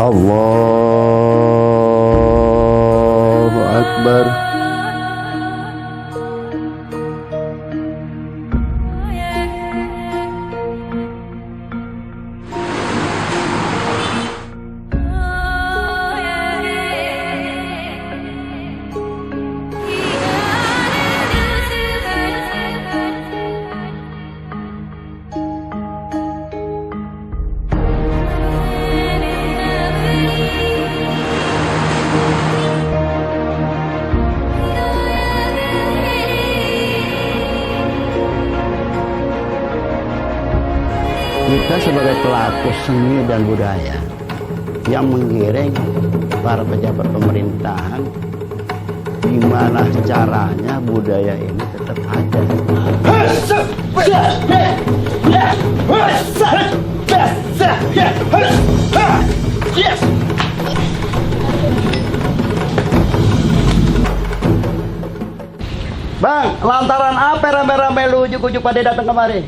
Allahu Akbar. Kita sebagai pelaku seni dan budaya yang menggiring para pejabat pemerintahan, gimana caranya budaya ini tetap ada. Bang, lantaran apa rame-rame lu ujuk-ujuk pada datang kemari?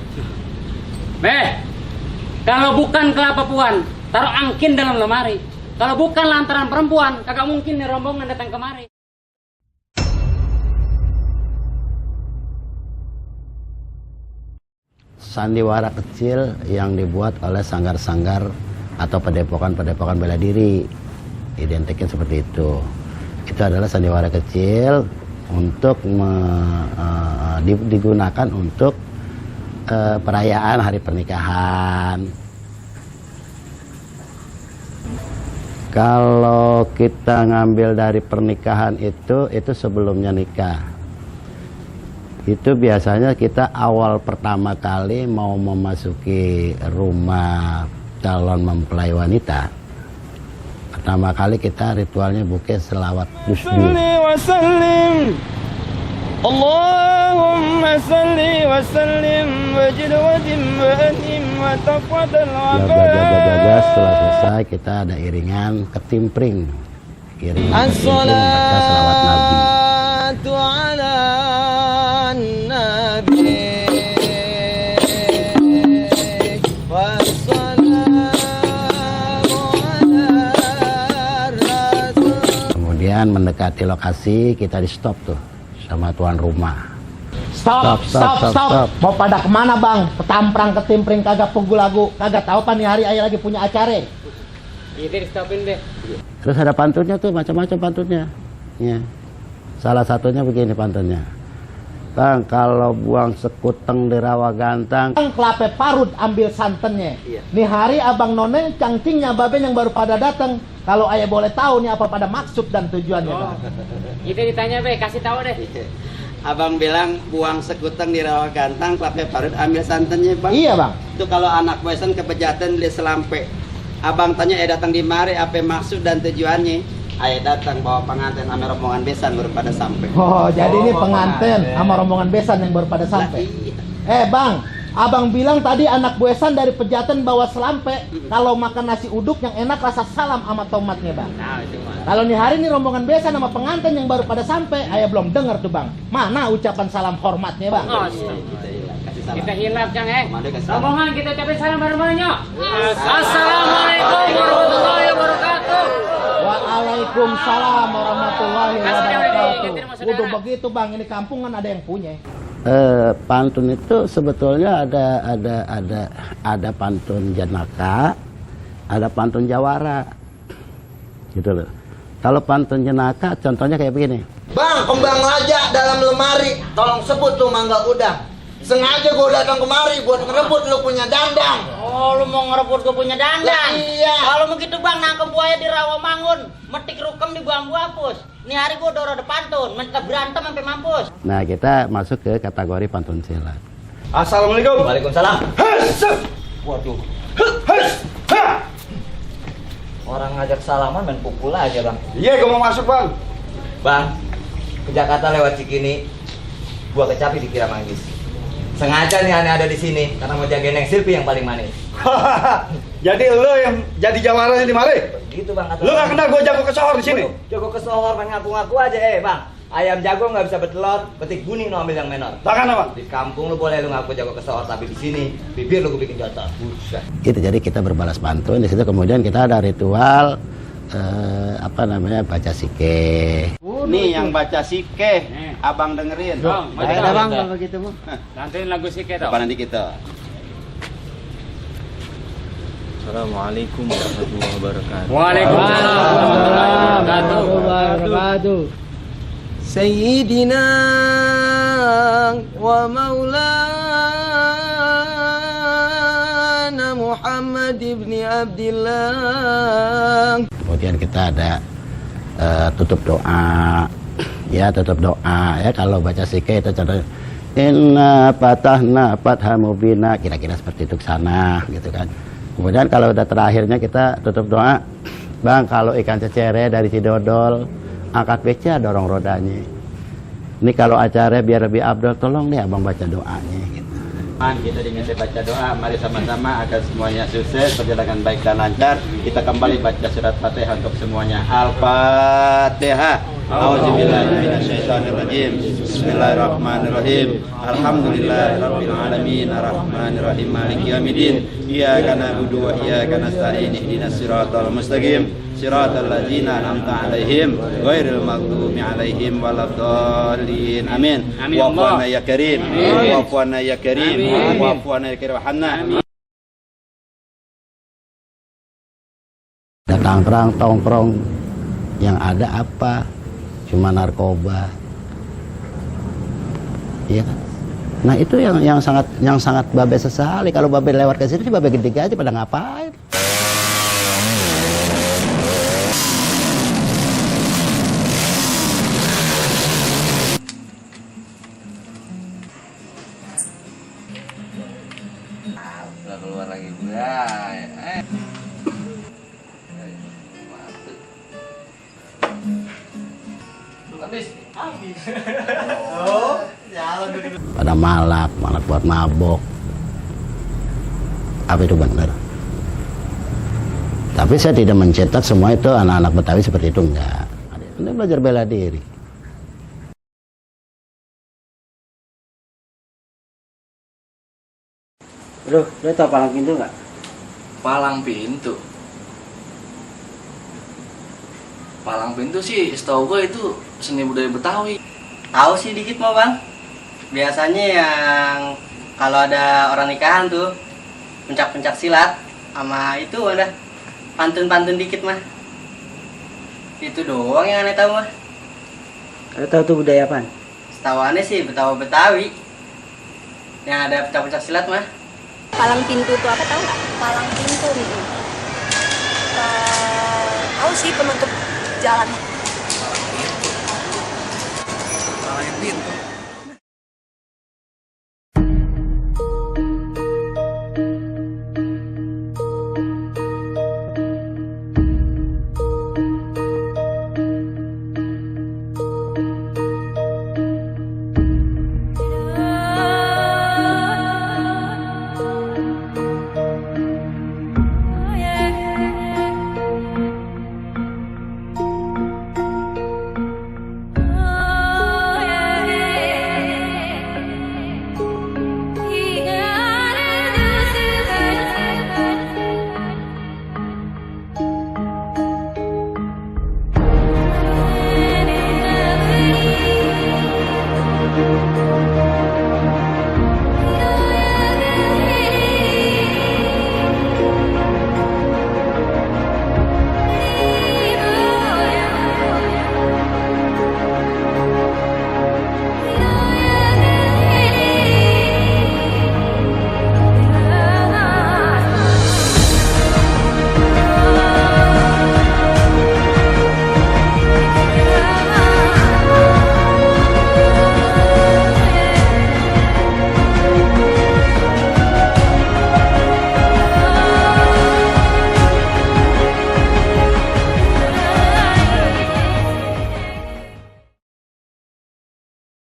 Kalau bukan kelapa puan, taruh angkin dalam lemari. Kalau bukan lantaran perempuan, kagak mungkin nih rombongan datang kemari. Sandiwara kecil yang dibuat oleh sanggar-sanggar atau padepokan-padepokan bela diri, identiknya seperti itu. Itu adalah sandiwara kecil untuk digunakan untuk perayaan hari pernikahan. Kalau kita ngambil dari pernikahan itu sebelumnya nikah. Itu biasanya kita awal pertama kali mau memasuki rumah calon mempelai wanita. Pertama kali kita ritualnya buka selawat dusdur. Allahumma salli wa sallim wajid wa dim wa anim wa taqwadal wabah. Setelah selesai kita ada iringan ketimpring. Iringan ketimpring membaca selawat Nabi. Ala Nabi kemudian mendekati lokasi kita di stop tuh sama tuan rumah. Stop. Mau pada kemana bang? Ketamprang ketimpring kagak punggu lagu, kagak tahu pan nih hari ayah lagi punya acara. Itu di stopin deh. Terus ada pantunnya tuh, macam-macam pantunnya. Ya. Salah satunya begini pantunnya. Bang, kalau buang sekuteng di rawa gantang, Bang, kelape parut ambil santannya. Iya. Nih hari abang noneng, cangcingnya baben yang baru pada datang. Kalau ayah boleh tahu nih apa pada maksud dan tujuannya bang. Itu ditanya kasih tahu deh. Abang bilang buang sekuteng di rawa gantang, kelape parut ambil santannya bang. Iya bang. Itu kalau anak besan kebejatan beli selampe. Abang tanya datang di mari apa maksud dan tujuannya. Ayah datang bawa pengantin sama rombongan besan baru pada sampai. Oh, jadi ini pengantin sama rombongan besan yang baru pada sampai. Iya. Bang, abang bilang tadi anak besan dari pejaten bawa selampe. Kalau makan nasi uduk yang enak rasa salam sama tomatnya bang. Nah, itu mah. Kalau nih hari ini rombongan besan sama pengantin yang baru pada sampai, ayah belum dengar tuh bang. Mana ucapan salam hormatnya bang? Oh, kita hilap Kang rombongan kita ucapin salam bareng-bareng yuk. Assalamualaikum warahmatullahi wabarakatuh. Waalaikumsalam warahmatullahi wabarakatuh. Udah begitu bang, ini kampung kan ada yang punya. Pantun itu sebetulnya ada pantun jenaka, ada pantun jawara, gitu loh. Kalau pantun jenaka, contohnya kayak begini. Bang, kembang raja dalam lemari, tolong sebut tuh mangga udang. Sengaja gue datang kemari buat ngerebut lu punya dandang. Oh, lu mau ngerebut gue punya dandang? Iya. Kalau begitu bang, nangkep buaya di Rawamangun, metik rukem di bambu hapus. Nih hari gue udah ada pantun, mereka berantem sampai mampus. Nah, kita masuk ke kategori pantun silat. Assalamualaikum. Waalaikumsalam. Waduh. Orang ngajak salaman main pukul aja bang. Iya, gue mau masuk bang. Bang, ke Jakarta lewat Cikini, gua kecapi dikira manggis. Sengaja nih aneh ada di sini karena mau jagain yang Silpi yang paling manis. Jadi lo yang jadi jawarannya di mari? Gitu bang. Lo nggak kenal gue jago kesohor di sini? Jago kesohor main ngaku-ngaku aja bang. Ayam jago nggak bisa bertelur, petik kuning lo ambil yang menor. Takkan apa? Di kampung lu boleh lu ngaku jago kesohor, tapi di sini bibir lu gue bikin jotor. Buset. Gitu, jadi kita berbalas pantun di situ. Kemudian kita ada ritual baca sike. Nih yang baca sike, abang dengerin. Ada bang kalau gitu mah. Nantiin lagu sike tau. Apa nanti kita? Assalamualaikum warahmatullahi wabarakatuh. Waalaikumsalam warahmatullahi wabarakatuh. Sayyidina wa maulana Muhammad ibni Abdillah. Kemudian kita ada tutup doa. Ya, tutup doa ya, kalau baca sike itu contohnya inna patahna fatham mubina, kira-kira seperti itu ke sana gitu kan. Kemudian kalau udah terakhirnya kita tutup doa, Bang, kalau ikan cecere dari Cidodol angkat beca dorong rodanya. Ini kalau acara biar lebih abdul, tolong deh abang baca doanya gitu. Kita diminta baca doa, mari sama-sama agar semuanya sukses, perjalanan baik dan lancar. Kita kembali baca surat Fatihah untuk semuanya. Al-Fatihah. A'udzubillahi minasyaitonirrajim. Bismillahirrahmanirrahim. Alhamdulillahirabbil alamin, arrahmanirrahim, maliki yaumiddin. Iyyaka na'budu wa iyyaka nasta'in. Ihdinas siratal mustaqim. Siratal ladzina an'amta 'alaihim ghairil maghdubi 'alaihim waladdallin. Amin. Wa'fana ya karim. Wa'fana ya karim. Wa'fana ya karim. Ada tongkrong yang ada apa? Cuma narkoba. Iya kan? Nah, itu yang sangat babe sesali. Kalau babe lewat ke situ, babe gede aja pada ngapain? Udah keluar lagi gue. Pada malak buat mabok. Apa itu benar? Tapi saya tidak mencetak semua itu anak-anak Betawi seperti itu, enggak. Ini belajar bela diri. Bro, lo tau palang pintu nggak? Palang pintu. Palang pintu sih, setahu gue itu seni budaya Betawi. Tahu sih dikit mah bang. Biasanya yang kalau ada orang nikahan tuh pencak-pencak silat sama itu ada pantun-pantun dikit mah. Itu doang yang aneh tahu mah. Lo tahu tuh budaya apaan? Setahu aneh sih Betawi. Yang ada pencak-pencak silat mah. Palang pintu itu apa tahu nggak? Palang pintu tahu sih, penutup jalan.